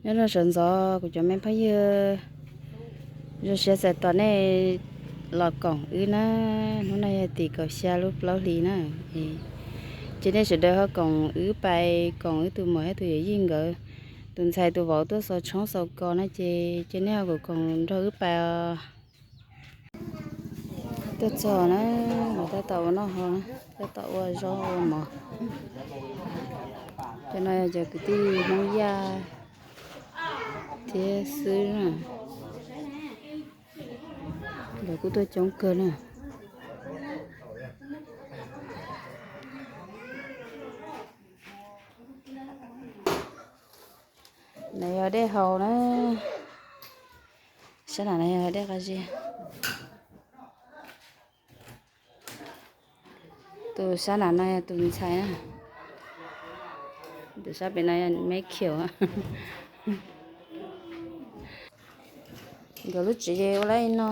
Nyob zoo sawv ntxov kuv cov me phooj ywg, zoo siab txais tos nej los koom wb na. Hnub no yog tim kaum xya lub plaub hlis na. Ces nej sawv daws ho koom wb pais, koom wb tus muam thiab tus yawm yij nkawd, tus ntxhais tus vauv tuaj xaus tshoob xaus kos na, ces ces nej ho koom koom nrog wb pais os. Tuaj txog na, lawv tab tom ua noj ho, tab tom ua zaub ua mov. Cov no yog cov kwv tij Hmoob Yaj thiab xwb na. Lawv kuj tuaj coob kawg na. No yog dej haus na. Sab nam no yog dej qab zib. Tus sab nam no yog tus ntxhais na. Tus sab pem no yog me khiaum. Nkawd lub tsev ces ua li no,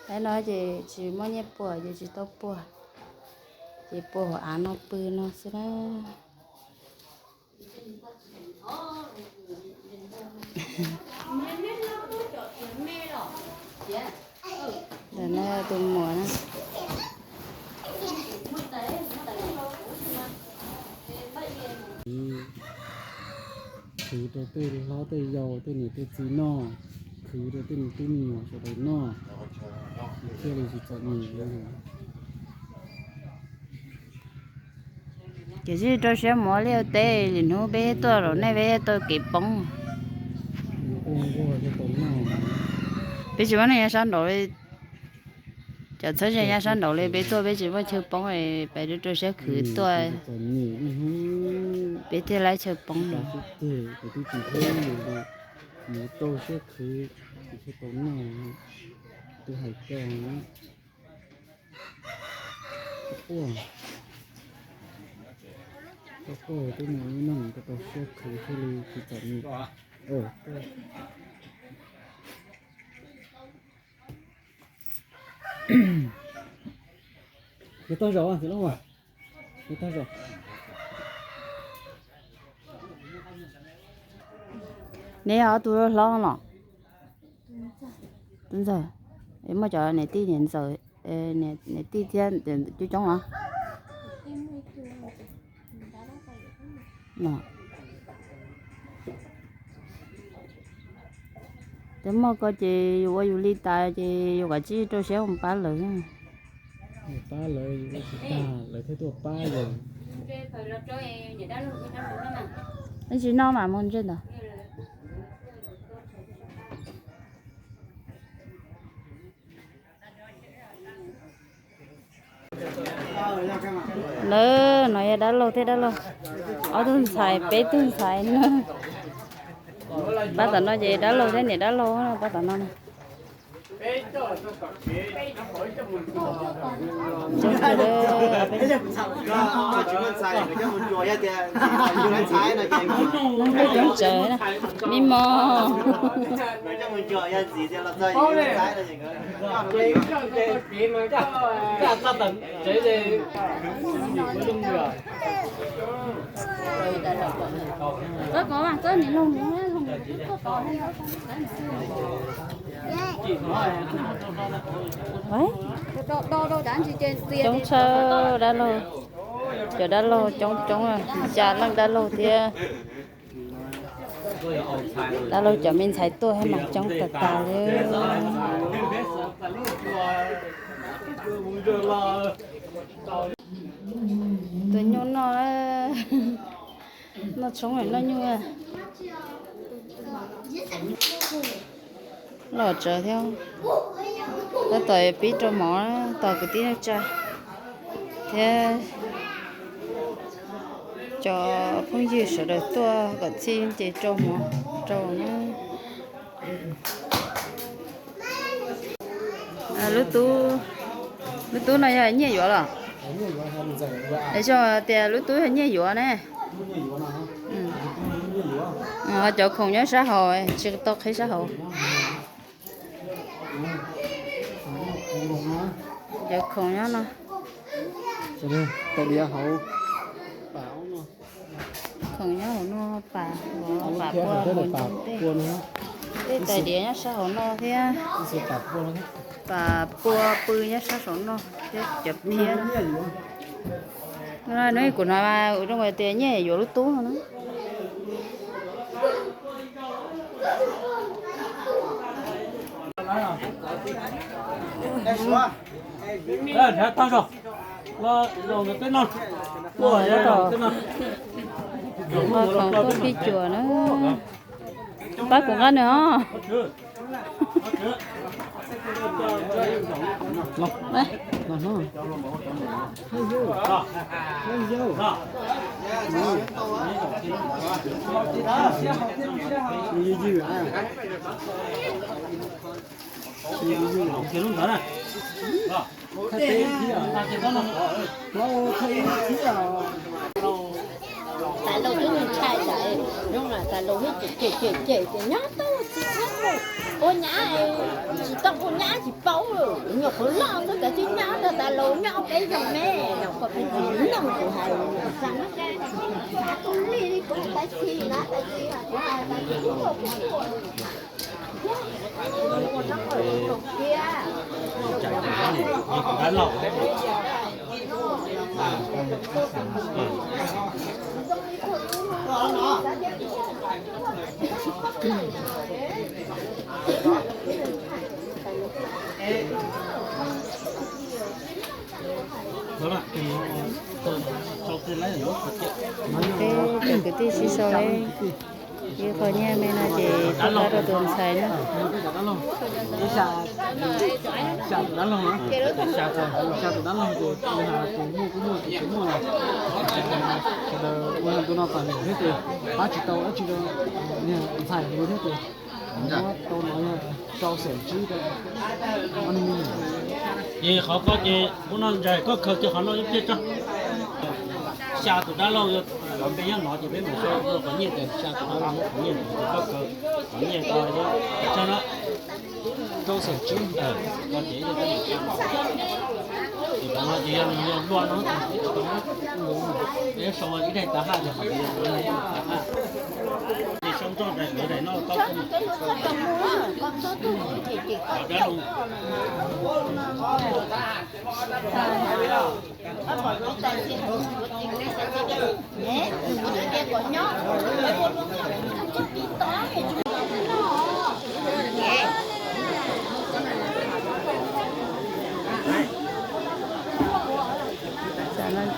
li no ces tsis muaj nyiaj puag ces tsis tau puag, ces puag hauv av no pw no xwb na. Ntawm no tus muam na. Khwv rau tej hlob tej yau tej niam tej txiv noj, khwv rau tej me tub me nyuam sawv daws noj, thiaj li tsis txom nyem. Ces tsis rau siab mus ua liaj ua teb, lwm hnub peb tuaj los nej peb tuaj kev poob. Peb tsis muaj neeg nyob sab nraud li, cov txheeb ze nyob sab nraud li, peb tuaj peb tsis muaj chaw poob, peb rau rau siab khwv tuaj, peb thiaj li chaw poob. Mus rau siab khwv, tsis tau noj, twb hais koj. Koj quaj, koj quaj twb mus ib noj koj tau siab khwv thiaj li tsis txom nyem. Nws tag zaum, nws tag zaum. Neb ob tug hlob los? Tus ntxawg, muaj cov niam tij niam ntxawm, niam tij thiab coob coob los? Ces muaj ko ces yus ua yus li tas ces yus kav tsij rau siab mus pab lawv. Pab lawv, lawv thiaj tuaj pab yus. Ib tsis noj mas mus ntsej ntawd. Lawv no yog dab laug thiab dab laug, ob tug ntxhais peb tug ntxhais na. Pab tom no ces dab laug thiab niam dab laug pab tom no. Coob kawg, coob tsawv, me mos. Coob tshaj dab laug, cov dab laug coob coob, xya leej dab laug thiab. Dab laug cov me ntxhais tuaj thiab mas coob tas tas li. Tus nyuj noj, noj tshoob noj nyuj. Los tsawv thiab. Tab tom pib rau mov, tos kwv tij neej tsa thiab cov phooj ywg sawv daws tuaj kom txhij ces rau mov rau na. Lub tub, lub tub no yog nyiaj yuav los? Es zoo tias lub tub yog nyiaj yuav ne. Cov khoom nyob sab hauv, tsis tau qhib sab hauv. Cov khoom nyob no. Khoom nyob hauv no pas vov. Pam pua mus ntej. Tej tais diav nyob sab hauv no thiab. Pam pua pw nyob sab saum no thiab cov phiab. Nws kuv hnov mas ua rau tias nyiaj yuav lub tub no na. Nqa khoom tuaj phij cuam na. Pab kuv nqa nws os. Tas laus twb ntshai tas, zoo tas laus cem cem cem ces nyob tau tsis txhob mus ua nyab, tsis tau ua nyab tsis paub, nyuam qhuav loj xwb kav tsij nyob rau tas laus nyob peb zoo me, los koj pheej tsis mloog kuv hais, xav tus li li kuv tais txi na, tais txi kuv hais tais txi kuv tuaj kuv tuaj. Peb cov kwv tij sib sau li ib qho nyiaj me no ces tuaj pab rau tus ntxhais na. Xya tus dab laug, xya tus dab laug ces tus muaj kuj muaj tus tsis muaj los sawv daws ua ntu no pam niam thiab ces pab tsis tau dab tsi rau niag ntxhais thiab ces tau no yog rau xees tsib rau. Ces qhov ko ces ub no ntsaim koj khaws kiag qhov no ib pliag tso. Xya tus dab laug yog lawv npe nyob no ces peb mus sau qhov nyiaj ces xya tus dab laug muab qhov nyiaj ces koj khaws qhov nyiaj ko thiab tso na. Rau xees tsib, ces qhov no ces yog nws yog luaj no, peb sau ib daim tav haj ces qhov no yog tav haj. Ces sau nroj daim ntawd daim no tau. Tam no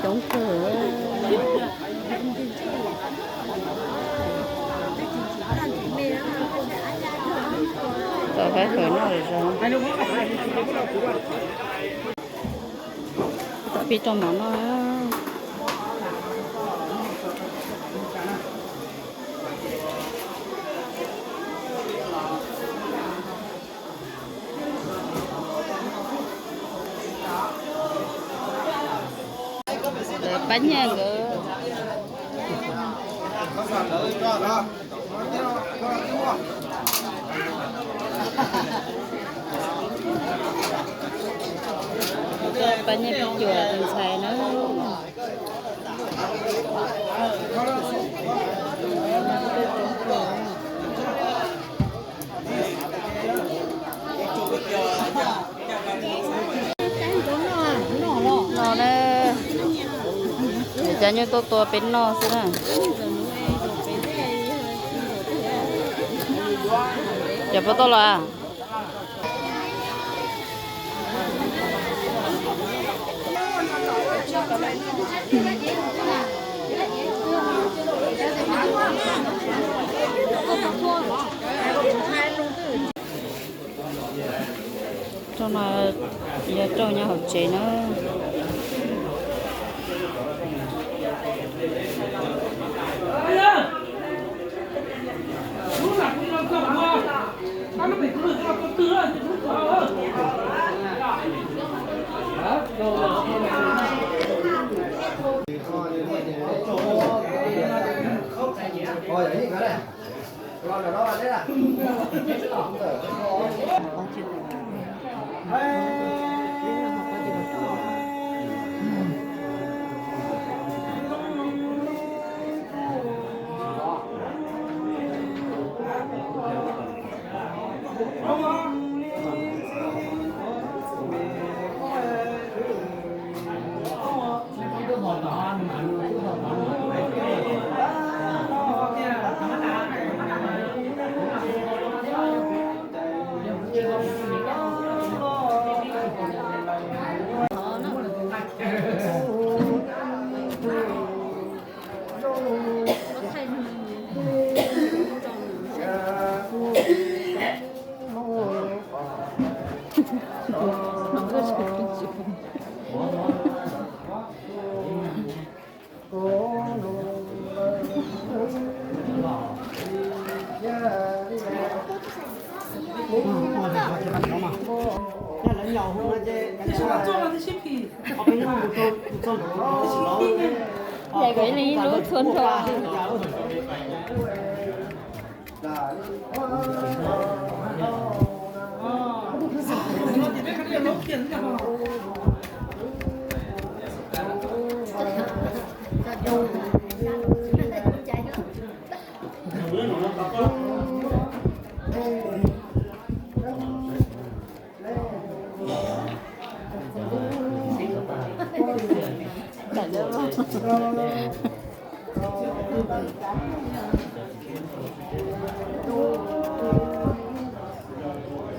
coob kawg. Tom qab hawm noj lawm zog. Tom pib rau mov noj. Lawv pab nyiaj nkawd. Pab nyiaj phij cuam tus ntxhais na. No na, cov nyuj tuaj tua peb noj xwb na. Cov puas tau los? Rau no yog rau nyob hauv tsev na. Yog ib leeg ib lub txhua nrho.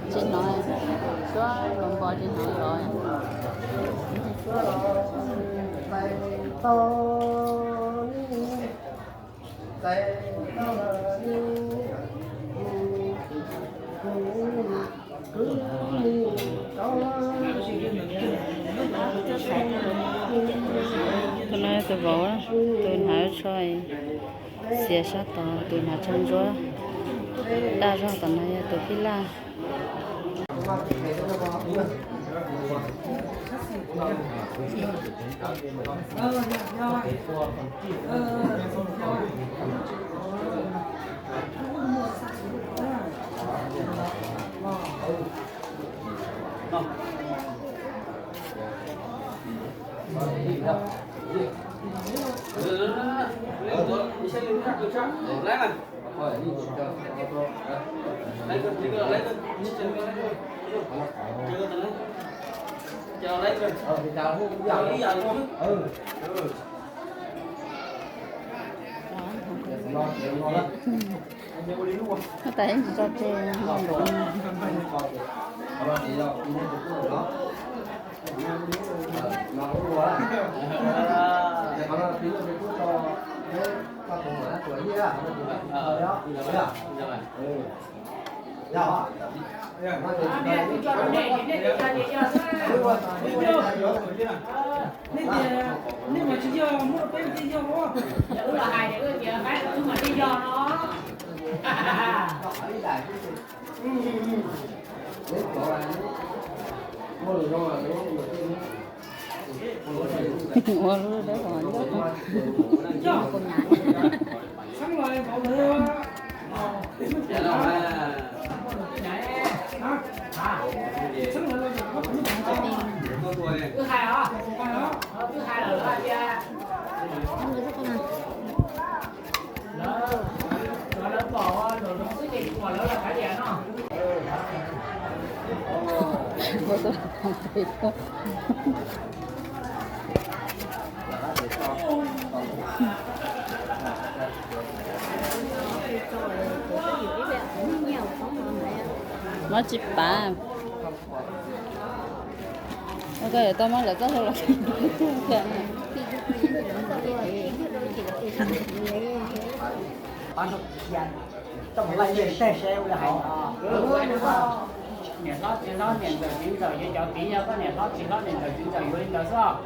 Tsis hnov, suab los npo tsis hnov los. Tus no yog tus vauv, tus hnav tsho xiav sab tod, tus hnav tsho ntsuab daj zog tom no yog tus phij laj. Tais tso tseg. Nej mas tsis yog muaj peb tej yog. Wb los hais tias wb tias qaib wb mas tej yog no. Ua lub dawb huv ncauj. Mob tsis pav. Ua koj yuav tau mob lawm koj hu los. Niam hlob txiv hlob niam ntxawm txiv ntxawm yuav cov txiv, yog koj niam hlob txiv hlob niam ntxawm txiv ntxawm yuav li ntawd xwb.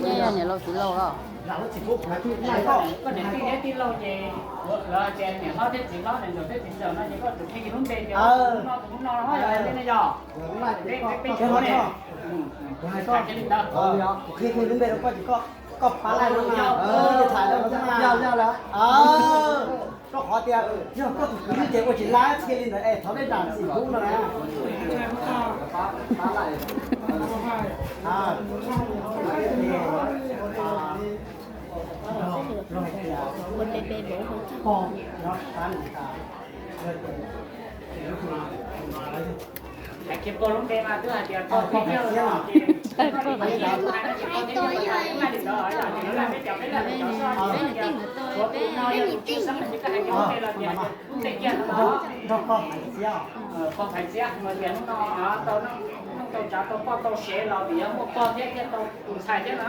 Niam laus txiv laus los? Koj niam tij thiab tij laug ces lawv tias niam hlob thiab txiv hlob, niam ntxawm thiab txiv ntxawm no ces koj tsum qhia lub npe tias tus no tus no yog li ne yog. Peb peb tsis paub ne. Kuv hais koj li ntawd, kuv qhia lub npe rau koj ces koj pab laij no na. Yog lawm, koj Qhov tias yog koj tus kwv ces ua tsis lab txhia li ntawd es thov dej dam txim pub no na. Nrog koj hais txiab, koj hais txiab tias hnub no tau noj tau tsav tau poj tau sev los vim yog muaj pog thiab thiaj tau tus ntxhais thiab no.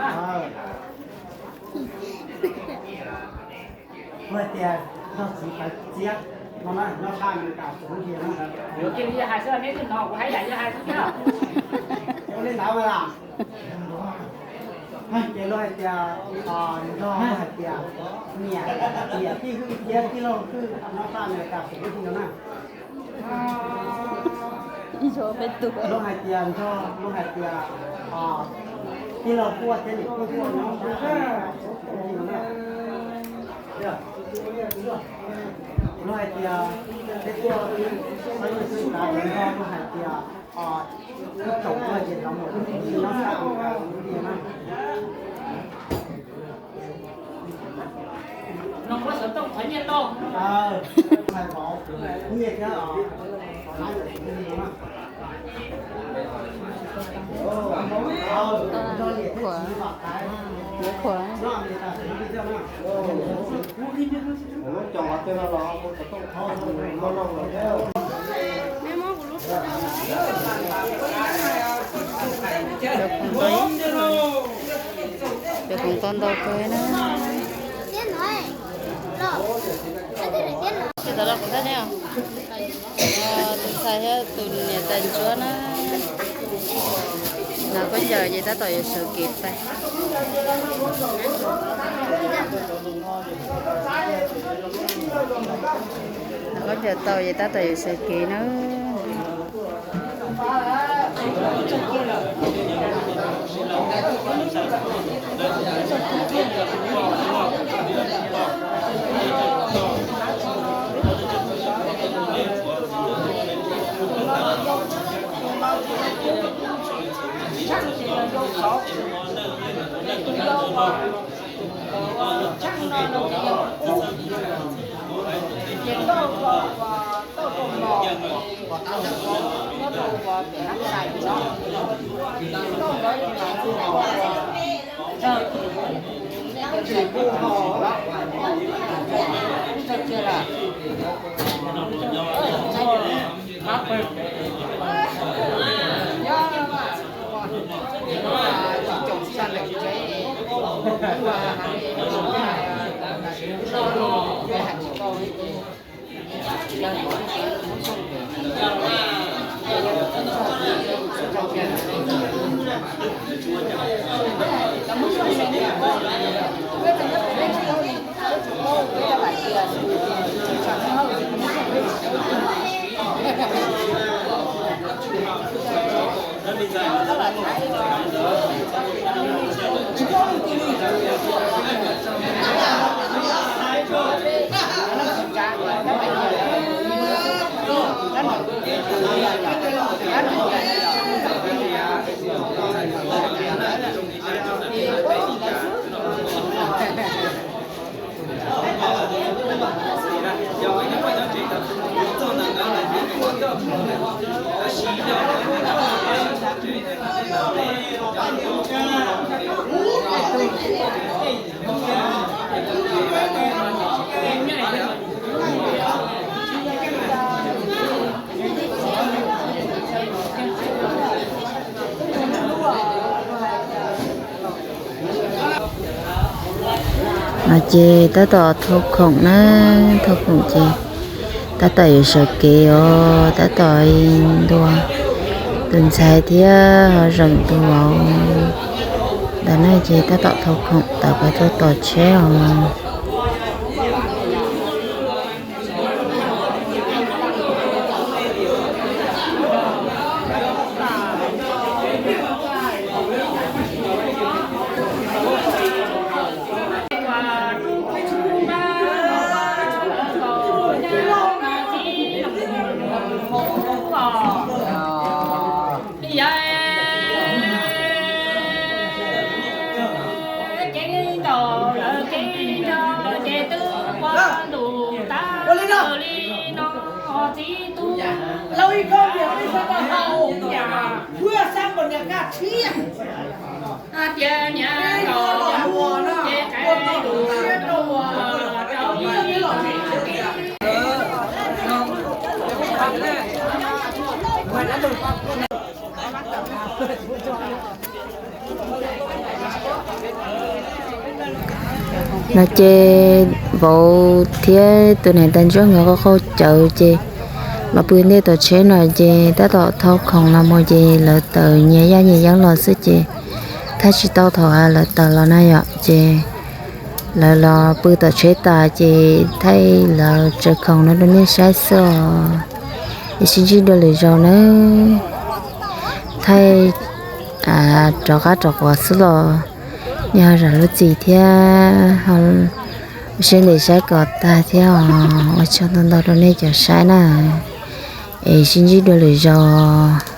Kuv hais tias nrog txiv hais txiab no na, nyob sab Amelikas xwb no. Yuav cia li hais xwb, neb twb hnov kuv hais yam yog hais xwb thiab. Ua li ntawd mas las. Ces luag hais tias, nrog hais tias niam, niam tij hwj thiab tij laug hwj nyob sab Amelikas xwb no na. Luag hais tias nrog, luag hais tias tij laug Huaj thiab niam tij Huaj nyob sab Amelikas xwb no na. Luag hais tias peb tuaj xeeb xwb kav, luag hais tias ib tsoom tuaj ces tau mus nyob sab Amelikas xwb no na. Cov khoom tau ntau kawg na. Tus ntxhais thiab tus niam tais ntsuab na, hnav khaub ncaws ces tab tom yuav sawv kev pais. Hnav khaub ncaws tau ces tab tom yuav sawv kev na. No ces tab tom thau khoom na, thau khoom ces tab tom yuav sawv kev os, tab tom ntua tus ntxhais thiab ho zaum ntua ntawd na, ces tab tom thau khoom tawm plaws tuaj tos tsheb os. No ces vauv thiab tus niam tais ntsuab nkawd qaug qaug cawv ces los pw ntej tom tsheb no ces tab tom thau khoom los mus ces lawv tawm nyias yaj nyias yeeb los xwb ces thaij tsis tau thaum lawv tawm los na yom. Ces lawv los pw tom tsheb tas ces thaij lawv tsaws khoom no rau nej saib xwb os. Es sib ntsib dua lwm zaus nawb. Thaij rov qab rov quav xwb los nej ho zam lub txim thiab, ua siab ntev saib kom tag thiab os. Ua tsaug ntau ntau rau nej cov saib na. Es sib ntsib dua lwm zaus.